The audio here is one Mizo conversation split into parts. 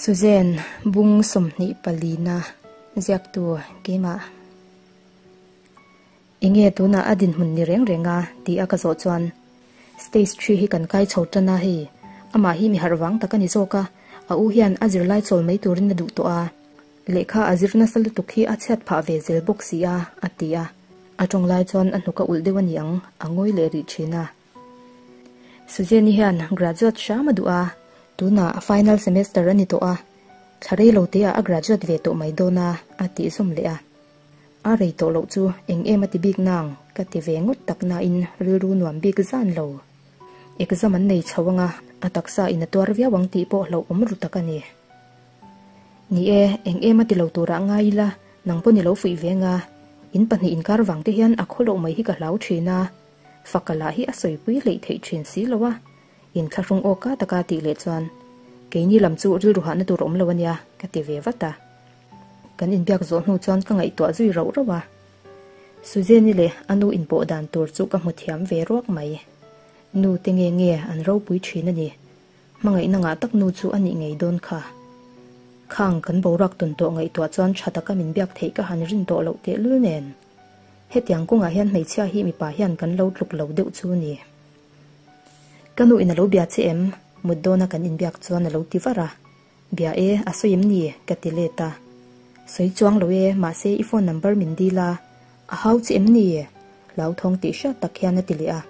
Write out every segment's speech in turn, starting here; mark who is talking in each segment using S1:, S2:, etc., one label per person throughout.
S1: Suzanne, Bung 24 na ziaktu keimah. Enge tunah a dinhmun ni reng reng a tih a ka zawh chuan stage thi hi kan kai chho tan a hei amah hi mi harh vang tak a ni zawk a, a u hian a zirlai chawl mai turin a duh tawh a, lehkha a zir nasa lutuk hi a chhiat phah ve zel bawk si a a ti a, a tawng lai chuan a hnuk a ulh deuh a ni ang, a ngawi leh rih thin a. Suzanne-i hian graduate hram a duh a, tunah a final semester a ni tawh a, thla rei lo teah a graduate ve tawh mai dawn a, a tih zawm leh a. A rei tawh loh chu eng em a ti bik nang ka ti ve ngawt tak nain rilru nuam bik zan lo. Exam an nei chho anga a taksa in a tuar viau ang tih pawh hlauhawm ru tak a ni. Ni e, eng em a ti lo turah ngai ila nang pawh ni lo fuih ve anga in pahnih inkar vang te hian a khaw loh mai hi ka hlau thin a, faka lah hi a sawipui hleih theih thin si lo a, inthlahrung awka taka tih leh chuan keini lam chu rilru hahna tur awm lo ania ka ti ve vat a. Kan inbiak zawh hnu chuan ka ngaihtuah zui rauh rauh a. Suzanne-i leh a nu inpawh dan tur chu ka hmu thiam ve ruak mai. Nu te nge nge an ropui thin a ni. Hmangaihna ngah tak nu chu a nih ngei dawn kha. Khang kan boruak tawn tawh ngaihtuah chuan tha taka min biak theih ka han rin tawh loh tehlul nen. Hetiang kawngah hian hmeichhia hi mipa hian kan lo tluk lo deuh chu ni. Ka nu in a lo bia che em? Mut dawna kan inbiak chuan a lo ti var a. Bia e, a sawi em ni? Ka ti let a. Sawi chuang lo e, mahse i phone number min dil a, a hau che em ni? Hlauthawng tih hriat tak hian a ti leh a.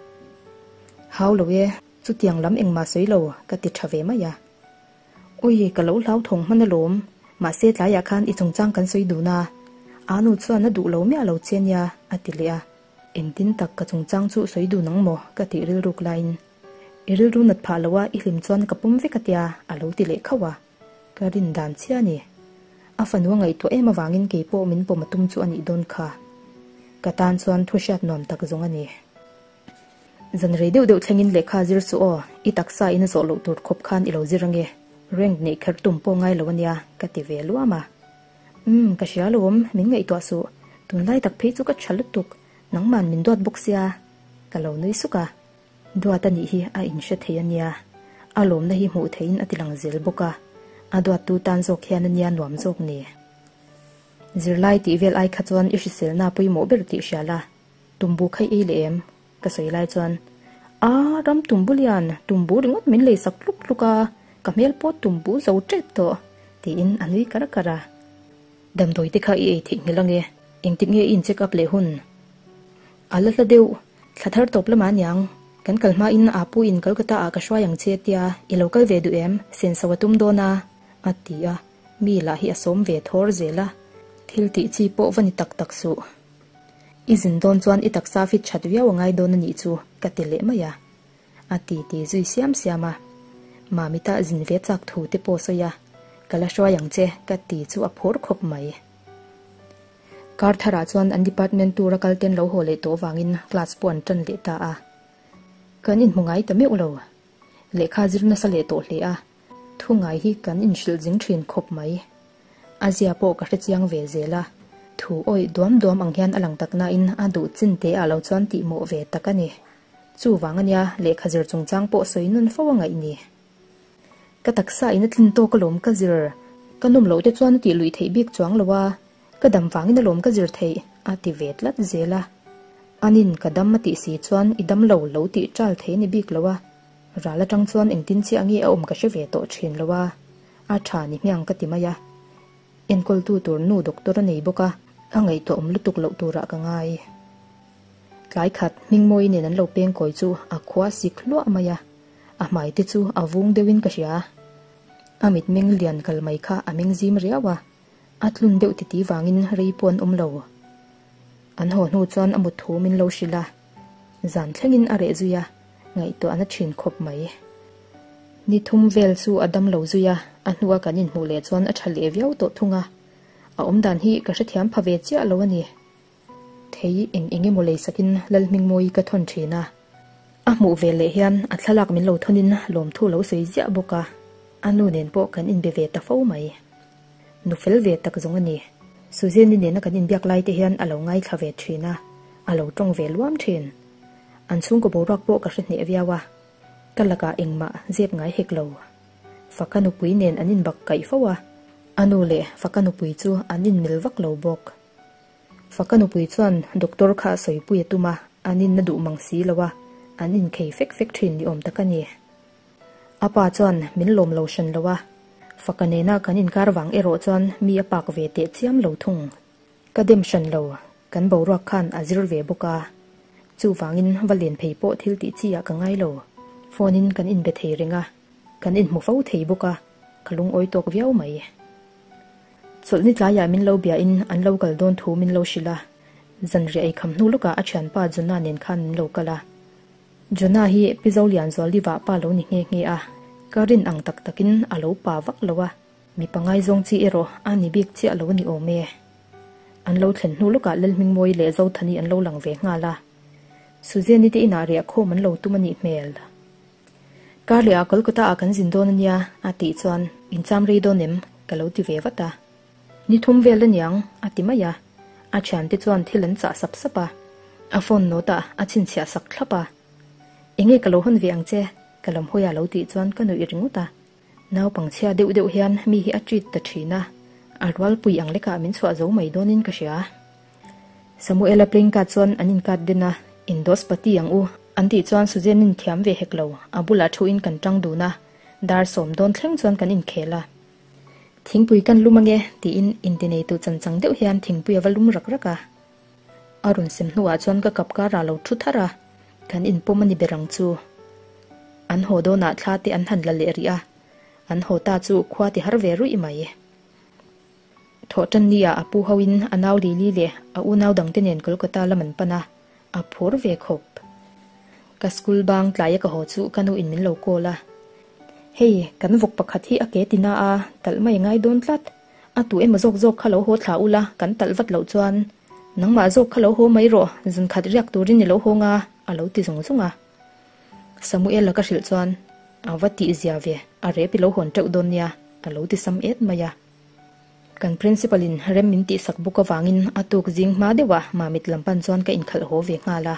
S1: Hau lo e, chutiang lam engmah sawi lo, ka ti tha ve mai a. Ui, ka lo hlauthawng hman alawm, mahse tlaiah khan i chungchang kan sawi dun a, Anu chuan a duh lo miah lo che nia, a ti leh a. Engtin tak ka chungchang chu sawi dun ang maw? Ka tih rilruk laiin I rilru nat phah lo a, i hlim chuan ka pawm vek a tia, a lo ti leh khauh a. Ka rin dan chiah a ni. A fanu a ngaihtuah em avangin kei pawh min pawm a tum chu a nih dawn kha. Ka tan chuan thu hriat nuam tak zawng a ni. Zan rei deuh deuh thlengin lehkha zir suh aw, i taksa in a zawh loh tur khawp khan i lo zir ange, rank neih kher tum pawh ngai lo a nia, ka ti ve luam a. Umm, ka hria lo awm, min ngaihtuah suh, tunlai tak phei chu ka tha lutuk, nangman min duat bawk sia, ka lo nui suk a. Duat a nih hi a inhre thei a nia, a lawmna hi hmuh theihin a ti lang zel bawk a, a duattu tan zawk hian a nia nuam zawk ni. Zirlai tih vel ai kha chuan i hriselna pawimawh ber tih hria la, tumbu kha i ei leh em? Ka sawi lai chuan, A, ram tumbu lian, tumbu ringawt min lei sak tluk tluk a, ka hmel pawh tumbu zo tep tawh, tiin a nui kar kar a. Damdawi te kha i ei theih nghilh ange, engtik nge i in check up leh hun? A la hla deuh, Thla thar tawp lamah aniang, kan kal hmain a pu in Kolkata ah ka hruai ang che tia i lo kal ve duh em? Senso a tum dawn a, a ti a, mi lah hi a sawm ve thawr zel a, thil tih chi pawh va ni tak tak suh. I zin dawn chuan i taksa fit that viau a ngai dawn a nih chu, ka ti leh mai a, a ti ti zui siam siam a. Mamita zin ve chak thu te pawh sawi a, ka la hruai ang che, ka ti chu a phur khawp mai. Kar tharah chuan an department tura kal ten lo haw leh tawh vangin class pawh an tan leh ta a. Kan inhmu ngai ta meuh lo. Lehkha zir nasa leh tawh hle a, thu ngai hi kan inhrilh zing thin khawp mai. A zia pawh ka hrechiang ve zel a, thu awih duam duam ang hian a lang tak nain a duh chin te ah lo chuan tihmawh ve tak a ni. Chuvang ania lehkha zir chungchang pawh sawi nun fo a ngaih ni. Ka taksa in a tlin tawk alawm ka zir. Ka nawm loh te chuan a tih luih theih bik chuang lo a, ka dam vangin alawm ka zir theih a ti ve tlat zel a. Anin ka dam a tih si chuan i dam lo lo tih ṭal thei ni bik lo a, ral aṭang chuan engtin chiah nge a awm ka hre ve tawh ṭhin lo a, a ṭha ni hmiang ka ti mai a. Enkawltu tur nu doctor a nei bawk a, a ngaihtuah awm lutuk loh turah ka ngai. Tlai khat Hmingmawi nen an lo peng kawi chu a khua sik hluah mai a. A hmai te chu a vung deuhin ka hria. A mitmeng lian kal mai kha a meng zim riau a, a tlun deuh titi vangin rei pawh an awm lo. An haw hnu chuan a mut thu min lo hrilh a, zan thlengin a reh zui a, ngaihtuah na thin khawp mai. Ni thum vel chu a dam lo zui a, a hnua kan inhmuh leh chuan a tha leh viau tawh thung a, a awmdan hi ka hrethiam pha ve chiah lo a ni. Thei eng eng emaw lei sakin Lalhmingmawi ka thawn thin a. A hmuh ve leh hian a thlalak min lo thawnin lawmthu lo sawi ziah bawk a, a nu nen pawh kan inbe ve ta fo mai. Nu fel ve tak zawng a ni. Suzanne-i nena kan inbiak lai te hian a lo ngaithla ve thin a, a lo tawng ve luam thin. An chhungkaw boruak pawh ka hre hneh viau a, ka lakah engmah zep ngai hek lo. Faka nupui nen an inbak kaih fo a, a nu leh Faka nupui chu an inmil vak lo bawk. Faka nupui chuan doctor kha a sawipui a tum a, an inna duh mang si lo a, an inkhei fek fek thin ni awm tak a ni. A pa chuan min lawm lo hran lo a, Faka nena kan inkar vang erawh chuan mi a pak ve teh chiam lo thung. Ka dem hran lo, kan boruak khan a zir ve bawk a. Chuvangin va len phei pawh thil tih chi ah ka ngai lo. Phone in kan inbe thei reng a, kan inhmu fo thei bawk a, ka lungawi tawk viau mai. Chawlhni tlaiah min lo bia in an lo kal dawn thu min lo hrilh a, zanriah ei kham hnu lawkah a thianpa Jonah nen khan min lo kal a. Jonah hi Pi Zolianzuali vah pa lo ni nghe nghe a, ka rin ang tak takin a lo pa vak lo a. Mi pangai zawng chi erawh a ni bik chiah lo a ni awm e. An lo thlen hnu lawkah Lalhmingmawi leh Zothani an lo lang ve nghal a. Suzanne-i te inah riah khawm an lo tum a nih hmel. Kar leh ah Kolkata ah kan zin dawn a nia a tih chuan in cham rei dawn em? ka lo ti ve vat a. Ni thum vel a niang a ti mai a. A thiante chuan thil an chah sap sap a. A phone note ah a chhinchhiah sak thlap a. Enge ka lo hawn ve ang che? ka lam hawi a lo tih chuan ka nuih ringawt a. Naupangchhia deuh deuh hian mi hi a treat ta thin a, a rualpui ang lekah min chhuah zo mai dawnin ka hria. Samuela playing card chuan an inkat den a, Indos pati ang u, an tih chuan Suzanne-in thiam ve hek lo, a bulah thuin kan tang dun a, dar sawm dawn thleng chuan kan inkhel a. Thingpui kan lum ange, tiin intineitu chanchang deuh hian thingpui a va lum rak rak a. A rawn sem hnuah chuan ka kap karah lo thu thar a, kan inpawm a ni ber ang chu. An haw dawnah thla te an han la leh rih a, an haw ta chu khua ti har ve ruih mai. Thawhtan ni ah a pu hoin a nau Lili leh a unau dangte nen Kolkata lam an pan a, a phur ve khawp. Ka school bang tlaia ka haw chu ka nu in min lo call a, Hei, kan vawk pakhat hi a ke ti na a, talh mai a ngai dawn tlat. A tu emaw zawk zawk kha lo haw thla ula, kan talh vat loh chuan nangmah zawk kha lo haw mai rawh, zun khat riak turin i lo haw nga, a lo ti zung zung a. Samuela ka hrilh chuan, A va tih zia ve, a rep i lo hawn teuh dawn nia, a lo ti sam et mai a. Kan principal in rem min tihsak bawk avangin a tuk zing hma deuhah Mamit lam pan chuan ka inkhalh haw ve nghal a.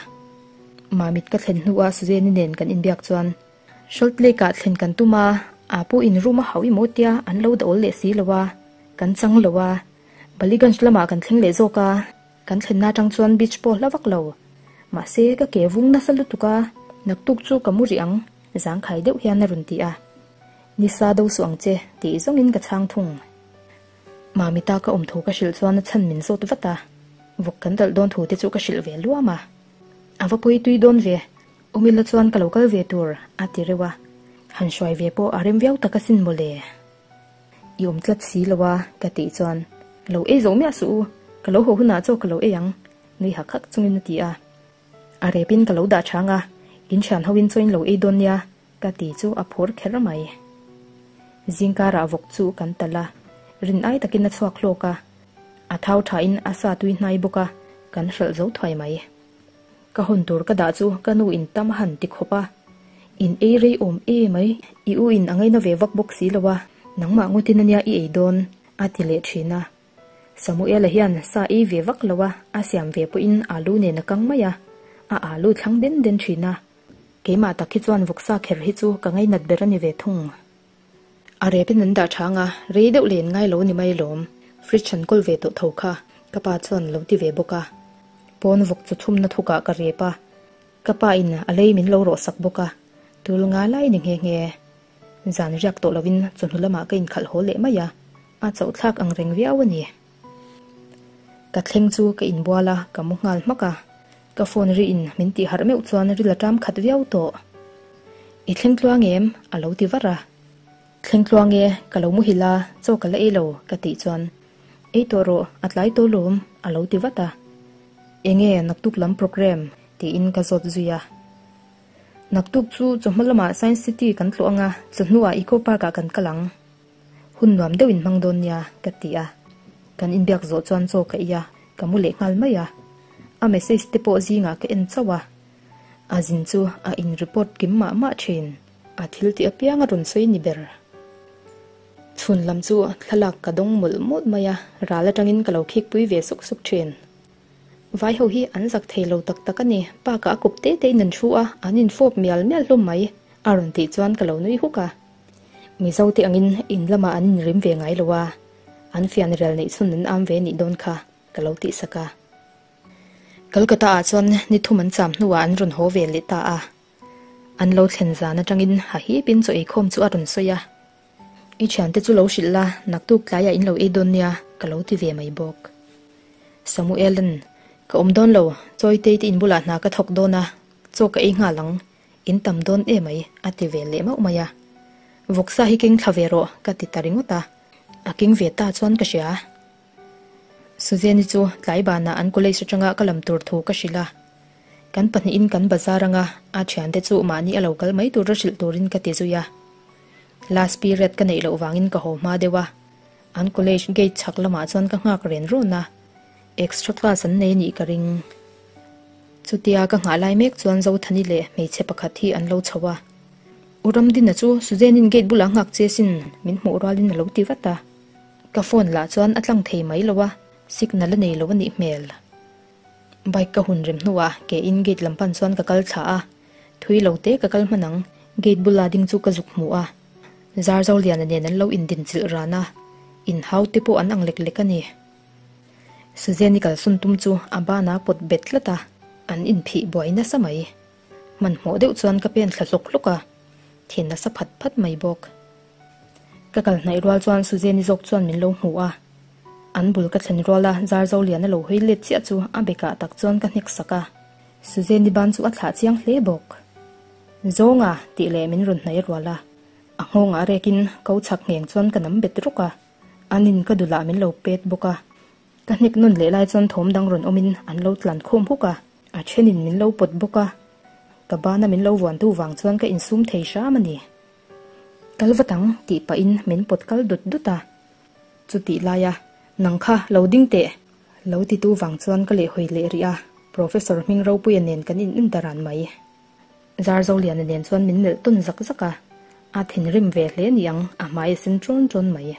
S1: Mamit ka thlen hnuah Suzanne-i nen kan inbiak chuan, Salt Lake ah thlen kan tum a, a pu in room a hauh i maw tia an lo dawl leh si lo a, kan chang lo a. Ballygunge lamah kan thleng leh zawk a, kan thlenna atang chuan beach pawh hla vak lo. Mahse ka ke vung nasa lutuk a, naktuk chu ka mu rih ang, zangkhai deuh hian a rawn ti a. Nisa do suh ang che, tih zawngin ka chhang thung. Mamita ka awm thu ka hrilh chuan a chhan min zawt vat a, vawk kan dalh dawn thu te chu ka hrilh ve luam a. A va pawi tui dawn ve, Umila chuan ka lo kal ve tur a ti reuh a, han hruai ve pawh a rem viau tak asin mawle. I awm tlat si lo a ka tih chuan, Lo ei zo miah suh u, ka lo haw hunah chaw ka lo ei ang, nui hak hak chungin a ti a. A repin ka lo dah chang a, in thian hoin chaw in lo ei dawn nia ka ti chu a phur kher mai. Zingkarah vawk chu kan talh a, rin ai takin a chhuak hlawk a, a thau thain a sa tui hnai bawk a, kan hralh zo thuai mai. Ka hawn tur ka dah chu ka nu in tam a han ti khawp a, In ei rei awm e mai, i u in a ngaina ve vak bawk si lo a, nangmah ngawtin ania i ei dawn, a ti leh thin a. Samuela hian sa ei ve vak lo a, a siam ve pawhin alu nen a kang mai a, a alu thlang den den thin a. Keimah tak hi chuan vawksa kher hi chu ka ngainat ber a ni ve thung. A repin an dah chang a, rei deuh len ngai lo ni mai lawm. Fridge an kawl ve tawh tho kha, ka pa chuan lo ti ve bawk a. Pawn vawk chu chhumna thukah ka rep a, ka pa in a lei min lo rawh sak bawk a, tul nga lai ni nghe nghe. Zan riak tawh lovin chawhnu lamah ka inkhalh haw leh mai a, a chauh thlak ang reng viau a ni. Ka thleng chu ka inbual a, ka mu nghal hmak a. Ka phone ri in min tih harh meuh chuan ril a ṭam khat viau tawh. I thleng tluang em? A lo ti var a. Thleng tluang e, ka lo muhil a, chaw ka la ei lo, ka tih chuan, Ei tawh rawh, a tlai tawh lawm, a lo ti vat a. Enge naktuk lam programme? tiin ka zawt zui a. Naktuk chu chawhma lamah Science City kan tlawh ang a, chawhnuah Eco Park ah kan kal ang. Hun nuam deuh in hmang dawn nia, ka ti a. Kan inbiak zawh chuan chaw ka ei a, ka mu leh nghal mai a. A message te pawh zingah ka en chauh a. A zin chu a in report kim mah mah thin. A thil tih apiang a rawn sawi ni ber. Chhun lam chu thlalak ka dawng mawlh mawlh mai a, ral atangin ka lo khikpui ve suk suk thin. Vai ho hi an zak thei lo tak tak a ni, park ah a kawp te te in an thu a, an infawp mial mial hlawm mai, a rawn tih chuan ka lo nui huk a. Mizote angin in lamah an inrim ve ngai lo a, an fianrial neih chhun an am ve nih dawn kha ka lo tihsak a. Kolkata ah chuan ni thum an cham hnuah an rawn haw ve leh ta a. An lo thlen zan atangin hahipin chaw eikhawm chu a rawn sawi a. I thiante chu lo hrilh la, naktuk tlaiah in lo ei dawn nia ka lo ti ve mai bawk. Samuela'n, Ka awm dawn lo, Chawitei te in bulah hna ka thawk dawn a, chaw ka ei nghal ang, in tam dawn e mai a ti ve leh mauh mai a. Vawksa hi keng thla ve rawh ka ti ta ringawt a, a keng ve ta chuan ka hria. Suzanne-i chu tlai banah an college atanga ka lam tur thu ka hrilh a. Kan pahnihin kan bazar anga a thiante chu mahni a lo kal mai tura hrilh turin ka ti zui a. Last period ka neih loh vangin ka haw hma deuh a. An college gate chhak lamah chuan ka nghak ren rawn a. Extra class an nei anih ka ring. Chutia ka nghah lai mek chuan Zothani leh hmeichhe pakhat hi an lo chho a. U Ramdina chu Suzanne-in gate bulah nghak che sin min hmuh rualin a lo ti vat a. Ka phone lah chuan a tlang thei mai lo a, signal a nei lo a nih hmel. Bike ka hun rem hnuah ke in gate lam pan chuan ka kal thla a, thui lo te ka kal hman ang, gate bula ding chu ka zuk hmu a. Zarzoliana nen an lo indin chilh ran a, inhau te pawh an ang lek lek a ni. Suzanne-i kalsawn tum chu a bana pawt bet tlat a, an inphih buai nasa mai. Hmanhmawh deuh chuan ka pen thla hlawk hlawk a, thin nasa phat phat mai bawk. Ka kal hnaih rual chuan Suzanne-i zawk chuan min lo hmu a, an bul ka thlen ruala Zarzolian a lo hawi let chiah chu a bekah tak chuan ka hnek sak a, Suzanne-i ban chu a thlah chiang hle bawk. Zawnga tih leh min rawn hnaih rual a, a nghawngah rekin ko chhak ngheng chuan ka nam bet rawk a, an in ka dulah min lo pet bawk a. Ka hnek nawn leh lai chuan thawm dang rawn awmin an lo tlan khawm huk a, a thenin min lo pawt bawk a, ka bana min lo vuantu vang chuan ka insum thei hram a ni. Kal vat ang tih pahin min pawt kal dut dut a. Chutih laia, Nang kha lo ding teh! Lo titu vang chuan ka lehhawi leh rih a, Professor hming Ropuia nen kan in en ta ran mai. Zarzoliana nen chuan min melh tawn zak zak a, a thinrim ve hle ni ang, a hmai a sen ṭawn ṭawn mai.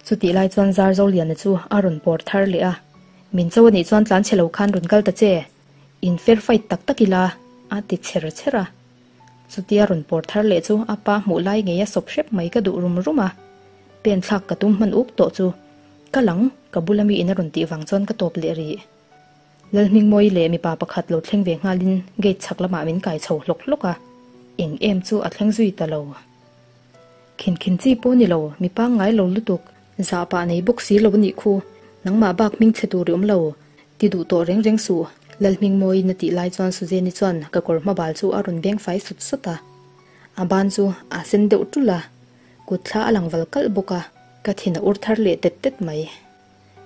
S1: Chutih lai chuan Zarzoliana chu a rawn pawr thar leh a, Min cho anih chuan tlan chhe lo khan rawn kal ta che, in fair fight tak tak ila, a ti chher chher a. Chutia rawn pawr thar leh chu a pa hmuh lai ngei a sawp hrep mai ka duh rum rum a, pen thlak ka tum hman uk tawh chu ka lang ka bula mi in a rawn tih vang chuan ka tawp leh rih. Lalhmingmawi leh mipa pakhat lo thleng ve nghalin gate chhak lamah min kai chho hlawk hlawk a, eng em chu a thleng zui ta lo. Khin khin chi pawh ni lo, mi pangngai lo lutuk, zah pah nei bawk si lo a nih khu, nangmah bak hming chhe tur i awm lo, ti duh tawh reng reng suh, Lalhmingmawiin a tih lai chuan Suzanne-i chuan ka kawr hma bal chu a rawn beng fai sut sut a, a ban chu a sen deuh ṭulh a, kut thla a lang val kalh bawk a, ka thin a ur thar leh tet tet mai.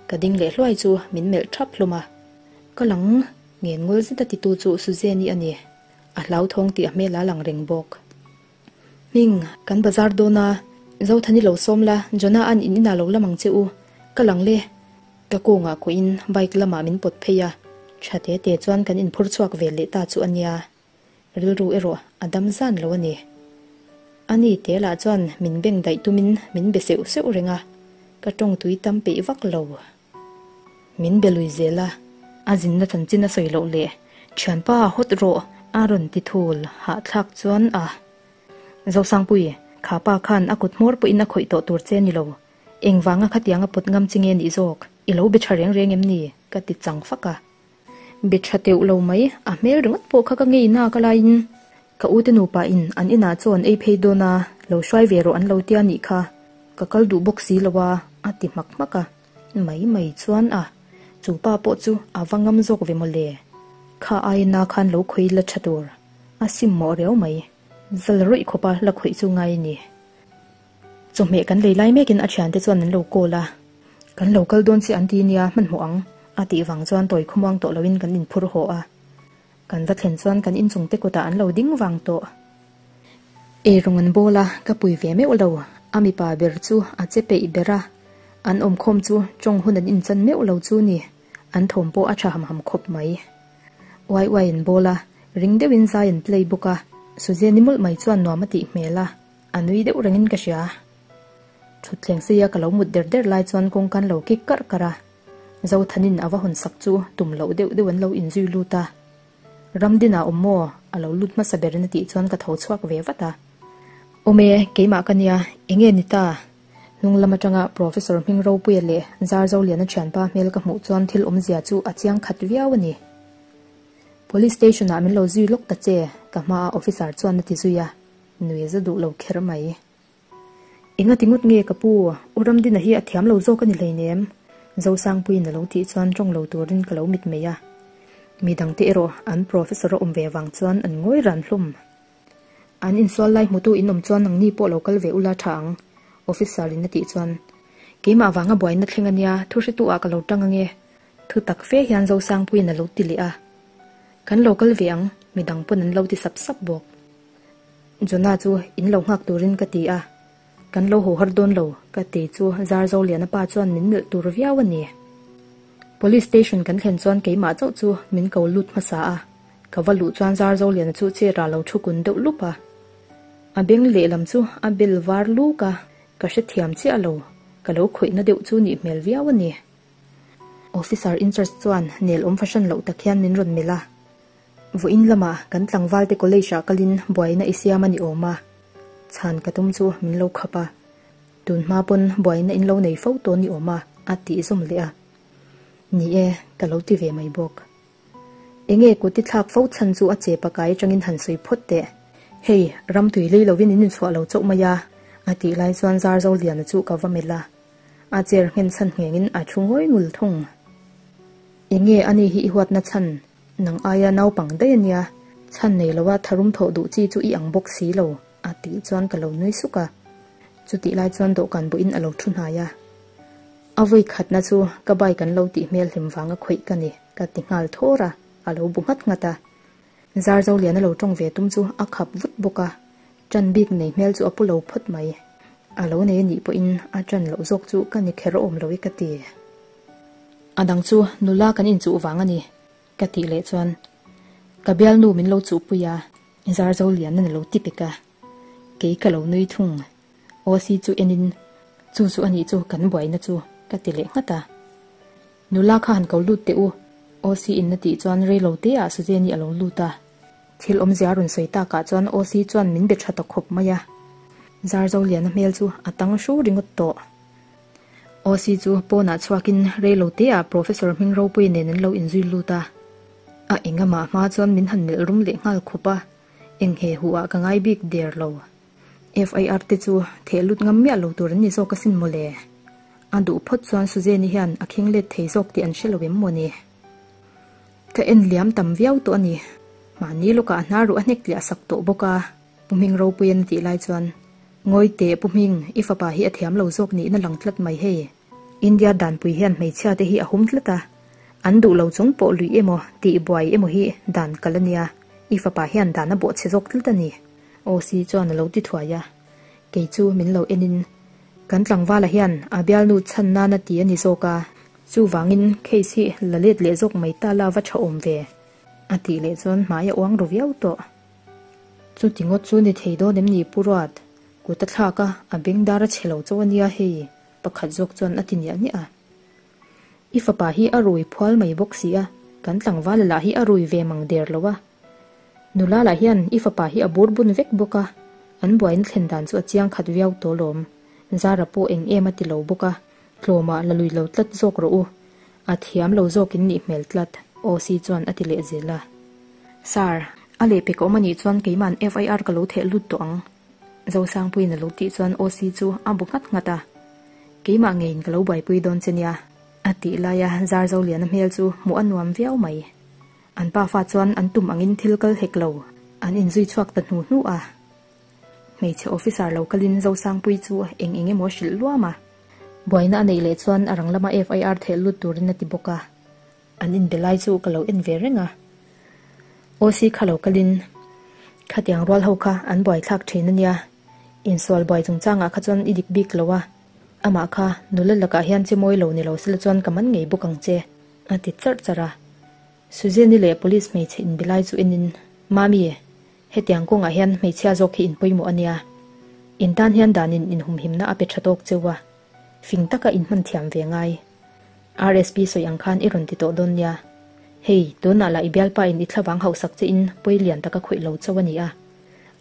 S1: Ka ding leh hluai chu min melh ṭhap hlawm a, ka lang ngen ngul zet a titu chu Suzanne-i a ni, a hlauthawng tih a hmel a lang reng bawk. Hming, kan bazar dawn a, Zothani lo sawm la, Jonah an in inah lo lam ang che u, ka lang le. Ka kawngah kuahin bike lamah min pawt phei a, tha te te chuan kan inphur chhuak ve leh ta chu a nia. Rilru erawh a dam zan lo a ni. Ani te lah chuan min beng daih tumin min be seuh seuh reng a, ka tawng tui tam peih vak lo. Min be lui zel a, a zinna chanchin a sawi loh leh thianpa hawt rawh a rawn ti thul hahthlak chuan a Zosangpui, kha pa khan a kut hmawr pawhin a khawih tawh tur che ni lo, engvanga khatianga pawt ngam chi nge nih zawk, i lo be tha reng reng em ni? ka ti chang fak a. Be tha teuh lo mai, a hmel ringawt pawh kha ka ngei na ka laiin ka ute nupa in an inah chaw an ei phei dawn a, lo hruai ve rawh an lo tia nih kha, ka kal duh bawk si lo a, a ti hmak hmak a. Mai mai chuan a, chu pa pawh chu a va ngam zawk ve mawle. Kha aina khan lo khawih la tha tur, a sim mawh riau mai. Zal rawih khawpa la khawih chu ngai a ni. Chawhmeh kan lei lai mekin a thiante chuan an lo call a, Kan lo kal dawn che an ti nia hmanhmawh ang, a tih vang chuan tawi khawmuang tawh loin kan inphur haw a. Kan va thlen chuan kan inchung te kutah an lo ding vang tawh. Ei rawng an bawl a, ka pui ve meuh lo. A mipa ber chu a che peih ber a, an awmkhawm chu tawng hun an inchan meuh lo chu ni, an thawm pawh a tha ham ham khawp mai. Uai uai an bawl a, ring deuhin zai an play bawk a, Suzanne-i mawlh mai chuan nuam a tih hmel a, a nui deuh rengin ka hria. Thutthleng seia ka lo mut der der lai chuan kawngka an lo kik karh karh a, Zothanin a va hawn sak chu tum loh deuh deuh an lo inzui lut a. Ramdina awm maw? A lo lut hmasa berin a tih chuan ka tho chhuak ve vat a. Awm e, keimah ka nia, enge ni ta? Hnung lam atanga Professor hming ropuia leh Zarzoliana thianpa hmel ka hmuh chuan thil awmzia chu a chiang khat viau a ni. Police station ah min lo zui lawk ta che, ka hmaa officer chuan a ti zui a, nui za duh lo kher mai. Enga ti ngawt nge ka pu, U Ramdina hi a thiam lo zawk a ni hleinem? Zosangpuiin a lo tih chuan tawng lo turin ka lo mit mai a. Mi dangte erawh an professor a awm ve vang chuan an ngawi ran hlawm. An insual lai hmutu in awm chuan nangni pawh lo kal ve ula tha ang, officer in a tih chuan. Keimah vanga buaina thleng a nia, thu hretu ah ka lo tang ange. Thu tak fe hian Zosangpuiin a lo ti leh a. Kan lo kal ve ang, midang pawn an lo ti sap sap bawk. Jonah chu in lo nghak turin ka ti a, kan lo haw har dawn lo ka ti chu Zarzoliana pa chuan min melh tur viau a ni. Police station kan thlen chuan keimah chauh chu min ko lut hmasa a, ka va luh chuan Zarzoliana chu chair ah lo thu kun deuh lup a. A beng lehlam chu a bel var luk a, ka hrethiam chiah lo, ka lo khawihna deuh chu nih hmel viau a ni. Officer in charge chuan nel awm fahran loh tak hian min rawn melh a. Vawiin lamah kan tlangvalte college ah kalin buaina i siam a ni awm a, chhan ka tum chu min lo khap a. Tun hma pawn buaina in lo nei fo tawh ni awm a, a tih zawm leh a. Ni e, ka lo ti ve mai bawk. Enge kut i thlak fo chhan chu a che pakai atangin han sawi phawt teh. Hei, ram tui lei lovin in inchhuah lo chauh mai a, a tih lai chuan Zarzoliana chu ka va melh a. A chair nghen chhan nghengin a thu ngawi ngul thung. Enge ani hi i huatna chhan? Nang aia naupang daih a nia, chhan nei loa tharum thawh duh chi chu i ang bawk si lo, a tih chuan ka lo nui suk a. Chutih lai chuan dawhkan buhin a lo thu hnai a. A vawi khatna chu ka bike an lo tih hmel hlim vanga khawih ka ni, ka ti nghal thawr a, a lo bu nghat nghat a. Zarzoliana lo tawng ve tum chu a khap vut bawk a, Ṭan bik nei hmel chu a pu lo phawt mai. A lo nei a nih pawhin a ṭan loh zawk chu ka ni kher awm lo i ka ti. A dang chu nula kan inchuh vang a ni, ka tih leh chuan ka bialnu min lo chuhpui a, Zarzolian a ni lo ti pek a. Kei ka lo nui thung. OC chu enin, Chu chu a nih chu kan buaina chu, ka ti leh nghat a. Nula kha han ko lut teh u, OC in a tih chuan rei lo te ah Suzanne-i a lo lut a. Thil awmzia a rawn sawi takah chuan OC chuan min be tha ta khawp mai a. Zarzoliana hmel chu a tang hru ringawt tawh. OC chu pawnah chhuakin rei lo te ah Professor hming ropui nen an lo inzui lut a. A engamah hma chuan min han melh rum leh nghal khawp a, eng he huh ah ka ngai bik der lo. FIR te chu theh lut ngam miah lo tur an ni zawk asin mawle. A duh phawt chuan Suzanne-i hian a khing let thei zawk tih an hre lo em mawni? Ka en liam tam viau tawh a ni. Mahni lawkah a hnar ruh a hnek tliah sak tawh bawk a, Pu Hming Ropuian a tih lai chuan, Ngawi teh Pu Hming, i fapa hi a thiam lo zawk nihna lang tlat mai hei. India danpui hian hmeichhia te hi a hum tlat a, an duh lo chung pawh luih emaw tih buai emaw hi dan kal a nia, i fapa hian dan a bawhchhe zawk tlat a ni. OC chuan a lo ti thuai a, kei chu min lo enin, Kan tlangvala hian a bialnu chhan nana ti a ni zawk a, chuvangin case hi la let leh zawk mai ta la va tha awm ve, a tih leh chuan hmai a uang ru viau tawh. Chuti ngawt chu ni thei dawn em ni Pu Ruat? Kut a thlak a, a bengdar a chhe lo chauh a nia hei, pakhat zawk chuan a ti niah niah a. I fapa hi a rui phual mai bawk si a, kan tlangvala lah hi a rui ve mang der lo a. Nula lah hian i fapa hi a bur bun vek bawk a, an buaina thlen dan chu a chiang khat viau tawh lawm. Zara pawh eng em a ti lo bawk a, tlawmah la lui lo tlat zawk rawh u. A thiam lo zawk in nih hmel tlat, OC chuan a ti leh zel a. Sir, a lehpek a awm a nih chuan keima'n FIR ka lo theh lut tawh ang. Zosangpuiin a lo tih chuan OC chu a bu nghat nghat a. Keimah ngeiin ka lo buaipui dawn che nia, a tih laia Zarzoliana hmel chu hmuh a nuam viau mai. An pafa chuan an tum angin thil kal hek lo, an inzui chhuak ta hnu hnu a. Hmeichhe officer lo kalin Zosangpuii chu eng eng emaw a hrilh luam a. Buaina a neih leh chuan a rang lama FIR theh lut turin a ti bawk a. An inbe lai chu ka lo en ve reng a. OC kha lo kalin khatiang rual ho kha an buaithlak thin a nia. Insual buai chungchangah kha chuan i dik bik lo a. Amah kha nula lakah hian che mawi lo ni lo sila chuan ka man ngei bawk ang che. A ti charh charh a. Suzanne-i leh police hmeichhe inbe lai chu enin, Mami, hetiang kawngah hian hmeichhia zawk hi inpawimawh a nia. In tan hian danin inhumhimna a pe tha tawk cheu a. Fing taka inhman thiam ve ngai. RSP sawi ang khan i rawn ti tawh dawn nia. Hei, tunah lah i bialpa in i thlavang hauhsak che in pawi lian taka khawih lo chauh a ni a.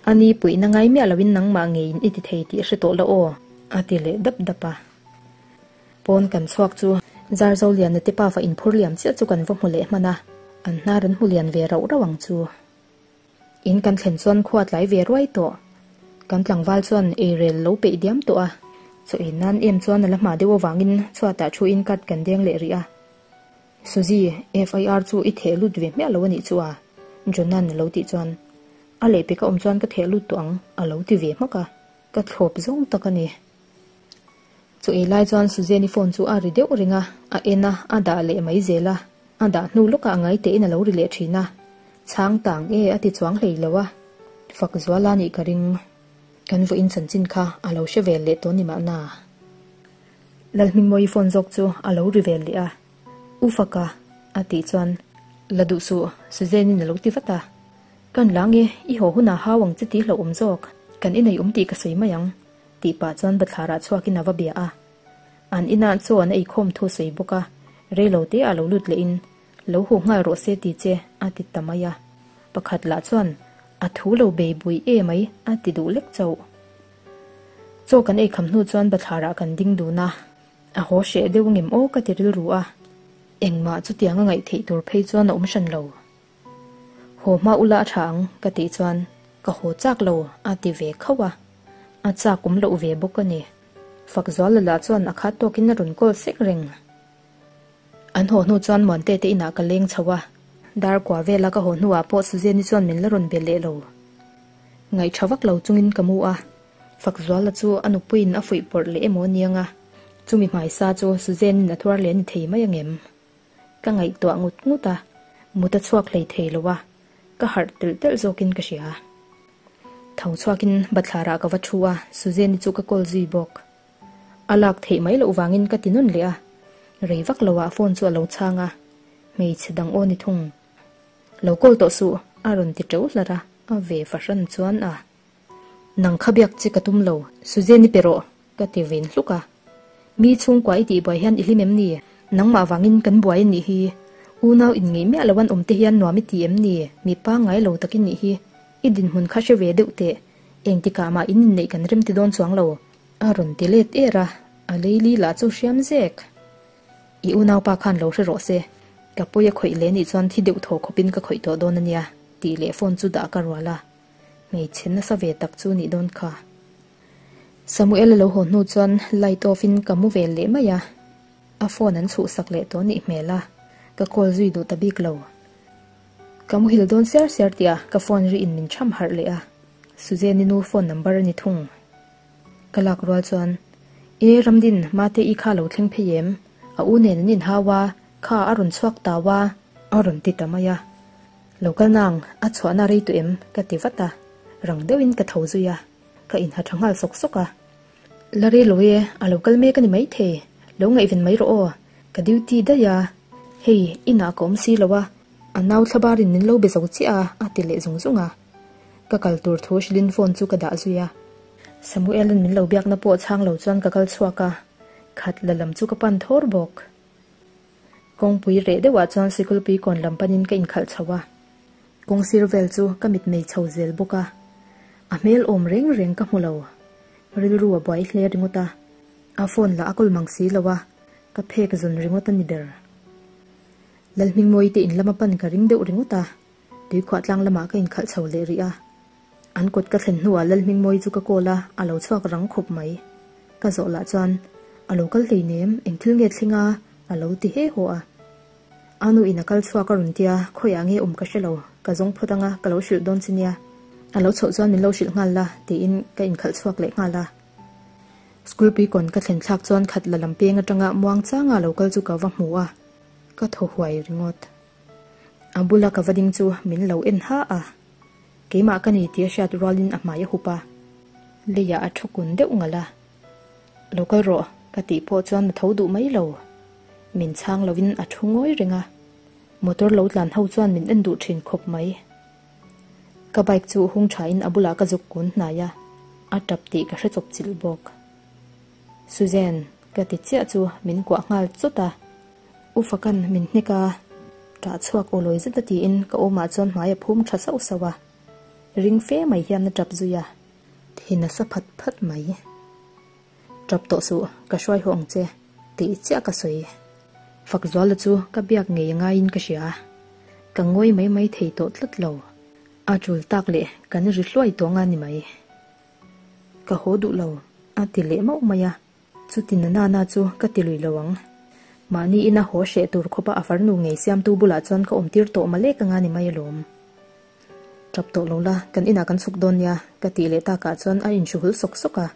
S1: Ani puihna ngai miah loin nangmah ngeiin i ti thei tih hre tawh la aw, a ti leh dap dap a. Pawn kan chhuak chu Zarzoliana te pafa inphur liam chiah chu kan va hmu leh hman a, an hnar an hmu lian ve rauh rauh ang chu. In kan thlen chuan khua tlai ve ruai tawh. Kan tlangval chuan eirel lo peih diam tawh a, chaw ei nan em chuan a la hma deuh avangin chhuatah thu in cut kan deng leh rih a. Suzy, FIR chu i theh lut ve hmiah lo a nih chu a? Jona'n a lo tih chuan, A lehpek a awm chuan ka theh lut tawh ang, a lo ti ve hmak a, ka thlawp zawng tak a ni. Chaw ei lai chuan Suzanne-i phone chu a ri deuh reng a, a en a, a dah leh mai zel a, a dah hnu lawkah a ngai tein a lo ri leh thin a, chhang tang e a ti chuang hlei lo a, fak zual a nih ka ring. Kan vawiin chanchin kha a lo hre vel leh tawh ni mahna. Lalhmingmawii phone zawk chu a lo ri vel leh a, U Faka a tih chuan la duh suh Suzanne-in a lo ti vat a. Kan lang e, i haw hunah hau ang che tih hlauhawm zawk, kan inei awm tih ka sawi mai ang. Tih pah chuan bathlarah chhuakin a va bia a. An inah chaw an eikhawm thu sawi bawk a, reilo te ah lo lut lehin, Lo huh nghal rawh se ti che, a ti ta mai a. Pakhat lah chuan, A thu lo bei bui e mai, a ti duh lek chauh. Chaw kan eikham hnu chuan bathlarah kan ding dun a, a haw hreh deuh ngem aw ka ti rilru a. Engmah chutiang a ngaih theih tur phei chuan a awm hran lo. Haw hma ula a tha ang ka tih chuan ka haw chak lo a ti ve khauh a, a chak awm loh ve bawk a ni. Fakzuala lah chuan a khat tawkin a rawn call sek reng. An haw hnu chuan Muante te inah ka leng chho a, dar kua vela ka haw hnuah pawh Suzanne-i chuan min la rawn be leh lo. Ngaihṭha vak lo chungin ka mu a, Fakzuala chu a nupuiin a fuih pawrh leh emaw aniang a, chumi hmaisa chu Suzanne-in a thuar leh a ni thei mai angem? Ka ngaihtuah ngut ngut a, mut a chhuak hlei thei lo a, ka harh telh telh zawkin ka hria. Tho chhuakin bathlarah ka va thu a, Suzanne-i chu ka call zui bawk. A lak theih mai loh vangin ka ti nawn leh a, rei vak loah phone chu a lo chhang a, hmeichhe dang aw ni thung. Lo call tawh suh, a rawn ti teuh hlar a, a ve fahran chuan a. Nang kha biak che ka tum lo, Suzanne-i pe rawh, ka ti vin hluk a. Mi chhungkua i tih buai hian i hlim em ni? Nangmah vangin kan buai a nih hi. Unau inngeih miah lo an awm te hian nuam i ti em ni? Mi pangngai lo tak i nih hi. I dinhmun kha hre ve deuh teh. Engtikah mah in inneih kan rem ti dawn chuang lo. A rawn ti let er a, a leili lah chu hriam zek. I unaupa khan lo hre rawh se. Ka pawi a khawih leh nih chuan thi deuh thaw khawpin ka khawih tawh dawn a nia, tih leh phone chu dah ka rual a. Hmeichhe nasa ve tak chu nih dawn kha. Samuel a lo haw hnu chuan light off in ka mu vel leh mai a, a phone an chhuhsak leh tawh nih hmel a, ka call zui duh ta bik lo. Ka muhil dawn siar siar tih a ka phone ri in min cham harh leh a, Suzanne-i nu phone number a ni thung. Ka lak rual chuan, E Ramdin, Mate i kha lo thleng phei em? A u nen an inhau a, kha a rawn chhuak tau a, a rawn ti ta mai a. Lo kal nang, a chhuahna rei tawh em? ka ti vat a, rang deuhin ka tho zui a. Ka inha tha nghal sawk sawk a. La rei lo e, a lo kal mek a ni maithei. Lo ngaihven mai rawh aw, ka duty daih a. Hei, inah ka awm si lo a, a nau thlabarin min lo be zo chiah a, a ti leh zung zung a. Ka kal tur thu hrilhin phone chu ka dah zui a. Samuel-a'n min lo biakna pawh chhang lo chuan ka kal chhuak a, khat la lam chu ka pan thawr bawk. Kawngpui reh deuhah chuan sikulpui kawn lam panin ka inkhalh chho a. Kawng sir vel chu ka mit nei chho zel bawk a, a hmel awm reng reng ka hmu lo. Rilru a buai hle ringawt a, a phone lah a kawl mang si lo a, ka phek zun ringawt a ni ber. Lalhmingmawii te in lama pan ka ring deuh ringawt a, tuikhuah tlang lamah ka inkhalh chho leh rih a. An kawt ka thlen hnuah Lalhmingmawii chu ka call a, a lo chhuak rang khawp mai. Ka zawh lah chuan, A lo kal hleinem, eng thil nge thleng a? a lo ti he haw a. A nu in a kal chhuak a rawn tia, khawiah nge awm ka hre lo, ka zawng phawt anga ka lo hrilh dawn che nia. A lo chhoh chuan min lo hrilh nghal la, tiin ka inkhalh chhuak leh nghal a. School puikawn ka thlen thlak chuan khat la lam peng atanga muang changa lo kal chu ka va hmu a, ka thaw huai ringawt. A bula ka va ding chu min lo en ha a, keimah ka ni tih a hriat rualin a hmai a hup a, leiah a thu kun deuh ngalh a. Lo kal rawh, ka tih pawh chuan a tho duh mai lo. Min chhang lovin a thu ngawi reng a, motor lo tlan ho chuan min en duh thin khawp mai. Ka bike chu hung thain a bulah ka zuk kun hnai a, a tap tih ka hre chawp chilh bawk. Suzanne, ka ti chiah chu min kuah nghal chawt a, U Fakan min hnek a, ṭah chhuak aw lawi zet a tiin ka awmah chuan hmai a phum tha sauh sauh a. Ring fe mai hian a tap zui a, thin a sa phat phat mai. Tap tawh suh, ka hruai haw ang che, tih chiah ka sawi. Fakzuala chu ka biak ngei a ngaiin ka hria. Ka ngawi mai mai thei tawh tlat lo. A tul tak leh kan ri hluai tawh anga ni mai. Ka haw duh lo, a ti leh mauh mai a. Chuti na nana chu ka ti lui lo ang. Mahni ina haw hreh tur khawpa a farnu ngei siamtu bulah chuan ka awmtir tawh malek anga ni mai alawm. Tap tawh lo la, kan inah kan chhuk dawn nia, ka tih leh takah chuan a inhruhul sawk sawk a.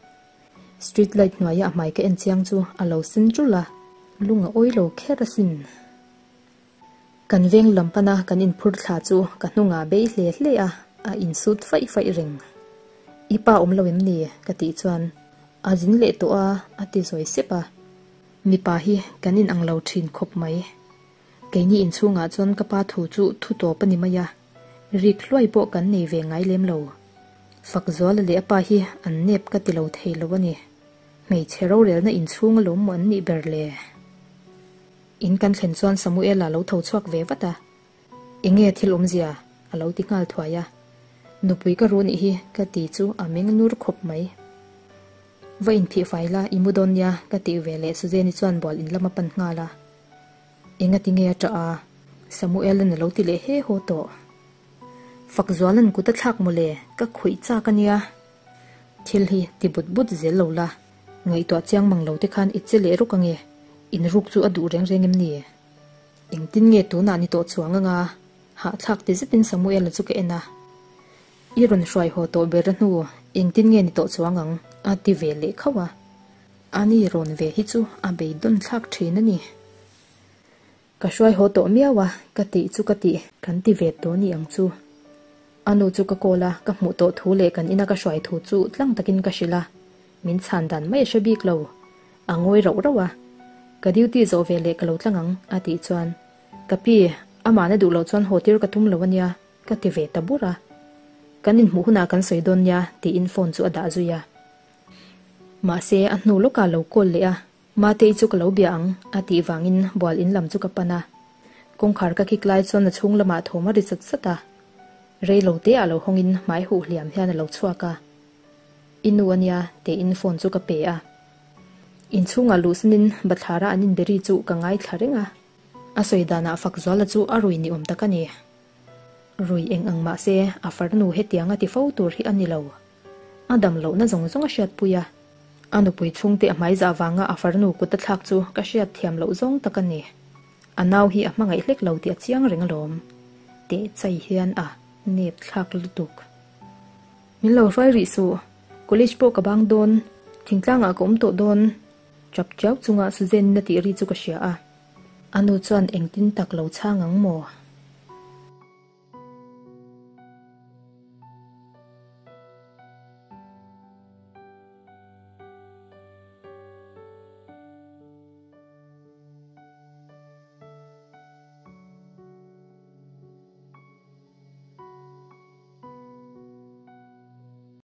S1: Street light hnuaia a hmai ka en chiang chu a lo sen ṭul a, lung a awi lo kher asin. Kan veng lam pana kan inphur thla chu ka hnungah bei hle hle a, a insut faih faih reng. I pa awm lo em ni? ka tih chuan a zin leh tawh a, a ti zawi sep a. Mipa hi kan inang lo thin khawp mai. Keini inchhungah chuan ka pa thu chu thu tawp a ni mai a, rik hluai pawh kan nei ve ngai lem lo. Fakzuala leh a pa hi an nep ka ti lo thei lo a ni. Hmeichhe rorelna inchhung alawm maw an nih ber le? In kan thlen chuan Samuela lo tho chhuak ve vat a, Enge thil awmzia? a lo ti nghal thuai a. Nupui ka ru nih hi ka ti chu a meng nur khawp mai. Va inphih fai la, i mu dawn nia ka tih ve leh Suzanne-i chuan bual in lam a pan nghal a. Engati nge a ṭah a? Samuel-a'n a lo ti leh he haw tawh. Fakzuala'n kut a thlak mawle, ka khawih chak a nia. Thil hi ti but but zel lo la, ngaihtuah chiang mang lo te khan i che leh ruk ange, in ruk chu a duh reng reng em ni? Engtin nge tunah ni tawh chuang anga? Hahthlak ti zetin Samuel-a chu ka en a. I rawn hruai haw tawh ber a hnu, engtin nge ni tawh chuang ang? a ti ve leh khauh a. Ani rawn ve hi chu a beidawn thlak thin a ni. Ka hruai haw tawh miau a, ka tih chu ka tih. Kan ti ve tawh ni ang chu. A nu chu ka call a, ka hmuh tawh thu leh kan ina ka hruai thu chu tlang takin ka hrilh a. Min chhan dan mai a hre bik lo. A ngawi rauh rauh a. Ka duty zawh ve leh ka lo tlang ang, a tih chuan, Ka pi, amahna duh loh chuan haw tir ka tum lo a nia, ka ti ve ta bur a. Kan inhmuh hunah kan sawi dawn nia, tiin phone chu a dah zui a. Mahse, a hnu lawkah lo call leh a, Matei chu ka lo bia ang, a tih vangin bual in lam chu ka pan a. Kawngkhar ka kik lai chuan a chhung lamah thawm a ri sat sat a. Rei lo te ah lo hawngin hmai huh hliam hian a lo chhuak a. I nu a nia, tiin phone chu ka pe a. Inchhungah luhsanin bathlara an inbe ri chu ka ngaithla reng a. A sawi danah Fakzuala chu a rui ni awm tak a ni. Rui eng ang mahse, a farnu hetianga ti fo tur hi a ni lo. A dam lohna zawng zawng a hriatpui a, a nupui chhungte a hmaizah vanga a farnu kut a thlak chu ka hriat thiam loh zawng tak a ni. A nau hi a hmangaih hlek lo tih a chiang reng alawm. Teh chai hian a nep thlak lutuk. Min lo hruai rih suh, college pawh ka bang dawn, thingtlangah ka awm tawh dawn, chap chiau chunga Suzanne-in a tih ri chu ka hria a. A nu chuan engtin tak lo chhang ang maw?